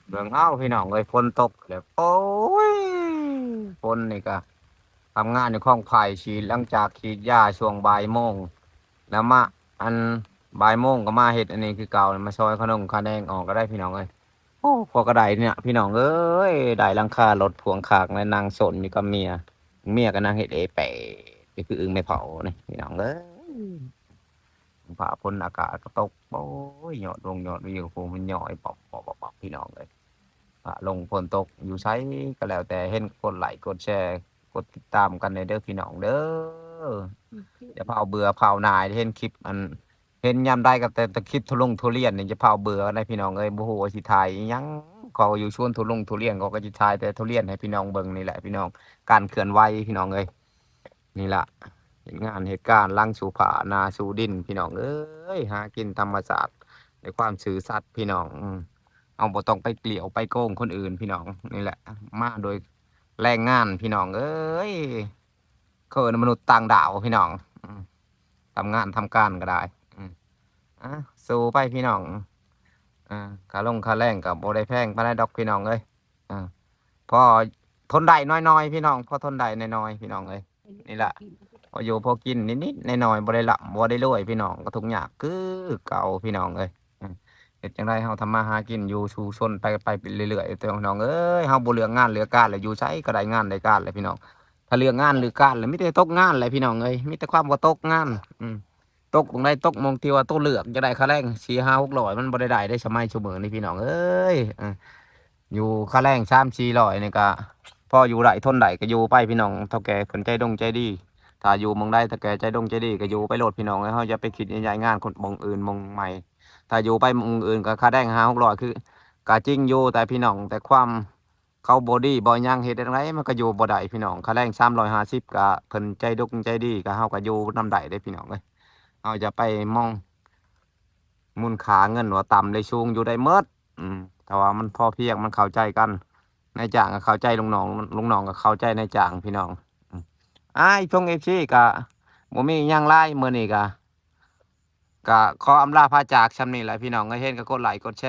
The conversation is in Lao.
ເບິ່ງເອົາພີ່ນ້ອງເອີຍ ຝົນຕົກແລ້ວ ໂອ້ຍ ຝົນນີ້ກະ ທຳງານຢູ່ຄອງໄຜ່ ສີດ ຫຼັງຈາກສີດຢາຊ່ວງບ່າຍໂມງ ແລ້ວມາ ອັນ ບ່າຍໂມງກໍມາເຮັດອັນນີ້ຄືເກົ່າ ມາຊອຍຂະໜົງຂະແໜງອອກກໍໄດ້ພີ່ນ້ອງເອີຍ. ໂອ້ ພໍກໍໄດ້ເນຍພີ່ນ້ອງເອີຍ ໄດ້ຫຼັງຄາລົດພວງຂ້າງ ແລະ ນັ່ງສົນຢູ່ກັບເມຍ ເມຍກໍນັ່ງເຮັດເອແປະ ຄືອຶ່ງແມ່ເຖົ້ານີ້ພີ່ນ້ອງເອີຍ. ຟ້າຝົນອາກາດກໍຕົກ ໂອ້ຍ ຍອດວົງຍອດວິວ ໂອ້ ມັນຍ້ອຍປັບໆໆ ພີ່ນ້ອງເອີຍ. ຟ້າລົງຝົນຕົກ ຢູ່ໃສກໍແລ້ວແຕ່ ເຫັນກົດໄລກົດແຊ ກົດຕິດຕາມກັນແດ່ເດີພີ່ນ້ອງເດີ. ຢ່າພາວເບື່ອພາວໜ່າຍ ເຫັນຄລິບອັນ ເຫັນຍາມໃດກໍແຕ່ ແຕ່ຄລິບທຸລົງທຸລຽນນີ້ ຢ່າພາວເບື່ອນະພີ່ນ້ອງເອີຍ. ບໍ່ຮູ້ວ່າຊິຖ່າຍອີ່ຫຍັງ ເຂົາຢູ່ສວນທຸລົງທຸລຽນ ເຂົາກໍຊິຖ່າຍແຕ່ທຸລຽນໃຫ້ພີ່ນ້ອງເບິ່ງນີ້ແຫຼະພີ່ນ້ອງ ການເຄື່ອນໄຫວພີ່ນ້ອງເອີຍ. ນີ້ລະ ເຮັດງານເຮັດການ ຫຼັງສູ່ຜ້າໜ້າສູ່ດິນພີ່ນ້ອງເອີຍ ຫາກິນທຳມະຊາດ ດ້ວຍຄວາມຊື່ສັດພີ່ນ້ອງ. ເຮົາບໍ່ຕ້ອງໄປກລ້ຽວໄປໂກງຄົນອື່ນພີ່ນ້ອງ. ນີ້ແຫຼະ ມາໂດຍແຮງງານພີ່ນ້ອງເອີຍ ເອີ້ນມະນຸດຕ່າງດາວພີ່ນ້ອງ. ທຳງານທຳການກໍໄດ້. ອາ ສູ້ໄປພີ່ນ້ອງ. ອາ ຄ່າລົງຄ່າແຮງກໍບໍ່ໄດ້ແພງປານໃດດອກພີ່ນ້ອງເອີຍ. ອາ ພໍທົນໄດ້ໜ້ອຍໆ ພີ່ນ້ອງ ພໍທົນໄດ້ໜ້ອຍໆ ພີ່ນ້ອງເອີຍ. ນີ້ລະ ພໍຢູ່ພໍກິນນິດໆໜ້ອຍໆ ບໍ່ໄດ້ລ່ຳບໍ່ໄດ້ລວຍພີ່ນ້ອງ ກໍທຸກຍາກຄືເກົ່າພີ່ນ້ອງເອີຍ. ເຮັດຈັ່ງໃດເຮົາທຳມາຫາກິນຢູ່ສູ້ຊົນໄປ ໄປເລື້ອຍໆ ພີ່ນ້ອງເອີຍ. ເຮົາບໍ່ເລືອກງານເລືອກການ ແລ້ວຢູ່ໃສກໍໄດ້ງານໄດ້ການແຫຼະພີ່ນ້ອງ. ຖ້າເລືອກງານເລືອກການແລ້ວ ມີແຕ່ຕົກງານແຫຼະພີ່ນ້ອງເອີຍ ມີແຕ່ຄວາມບໍ່ຕົກງານ. ອືມ ຕົກໝ່ອງໃດຕົກໝ່ອງທີ່ວ່າໂຕເລືອກ ຢາກໄດ້ຄ່າແຮງສີ່ຫ້າຫົກຮ້ອຍ ມັນບໍ່ໄດ້ໄດ້ເດ້ ສະໄໝຊຸມື້ນີ້ພີ່ນ້ອງເອີຍ. ເອີ ຢູ່ຄ່າແຮງສາມສີ່ຮ້ອຍນີ້ກະພໍຢູ່ໄດ້ທົນໄດ້ ກະຢູ່ໄປພີ່ນ້ອງ. ເຖົ້າແກ່ເພິ່ນໃຈດົງໃຈດີ ຖ້າຢູ່ໝ່ອງໃດເຖົ້າແກ່ໃຈດົງໃຈດີ ກະຢູ່ໄປໂລດພີ່ນ້ອງເອີຍ. ເຮົາຢ່າໄປຄິດຍ້າຍງານຄົນໝ່ອງອື່ນໝ່ອງໃໝ່. ຖ້າຢູ່ໄປໝ່ອງອື່ນກະຄ່າແຮງຫ້າຫົກຮ້ອຍ ຄື ກະຈິງຢູ່ ແຕ່ພີ່ນ້ອງ ແຕ່ຄວາມເຂົາບໍ່ດີບໍ່ຫຍັງ ເຮັດຈັ່ງໃດມັນກະຢູ່ບໍ່ໄດ້ພີ່ນ້ອງ. ຄ່າແຮງສາມຮ້ອຍຫ້າສິບ ກະເພິ່ນໃຈດົງໃຈດີ ກະເຮົາກະຢູ່ນຳໄດ້ເດ້ພີ່ນ້ອງເອີຍ. ເຮົາຢ່າໄປມອງມູນຄ່າເງິນວ່າຕ່ຳ ຫຼື ສູງ ຢູ່ໄດ້ໝົດ. ອືມ ຖ້າວ່າມັນພໍພຽງ ມັນເຂົ້າໃຈກັນ ນາຍຈ້າງກໍເຂົ້າໃຈລູກນ້ອງ ລູກນ້ອງກໍເຂົ້າໃຈນາຍຈ້າງ ພີ່ນ້ອງ. ອືມ ອ້າຍ ພວກເອັຟຊີ ກໍບໍ່ມີຫຍັງຫຼາຍ ມື້ນີ້ກໍ ກໍຂໍອຳລາພາຈາກຊ່ຳນີ້ແຫຼະ ພີ່ນ້ອງເອີຍ. ເຫັນກໍກົດໄລກົດແຊ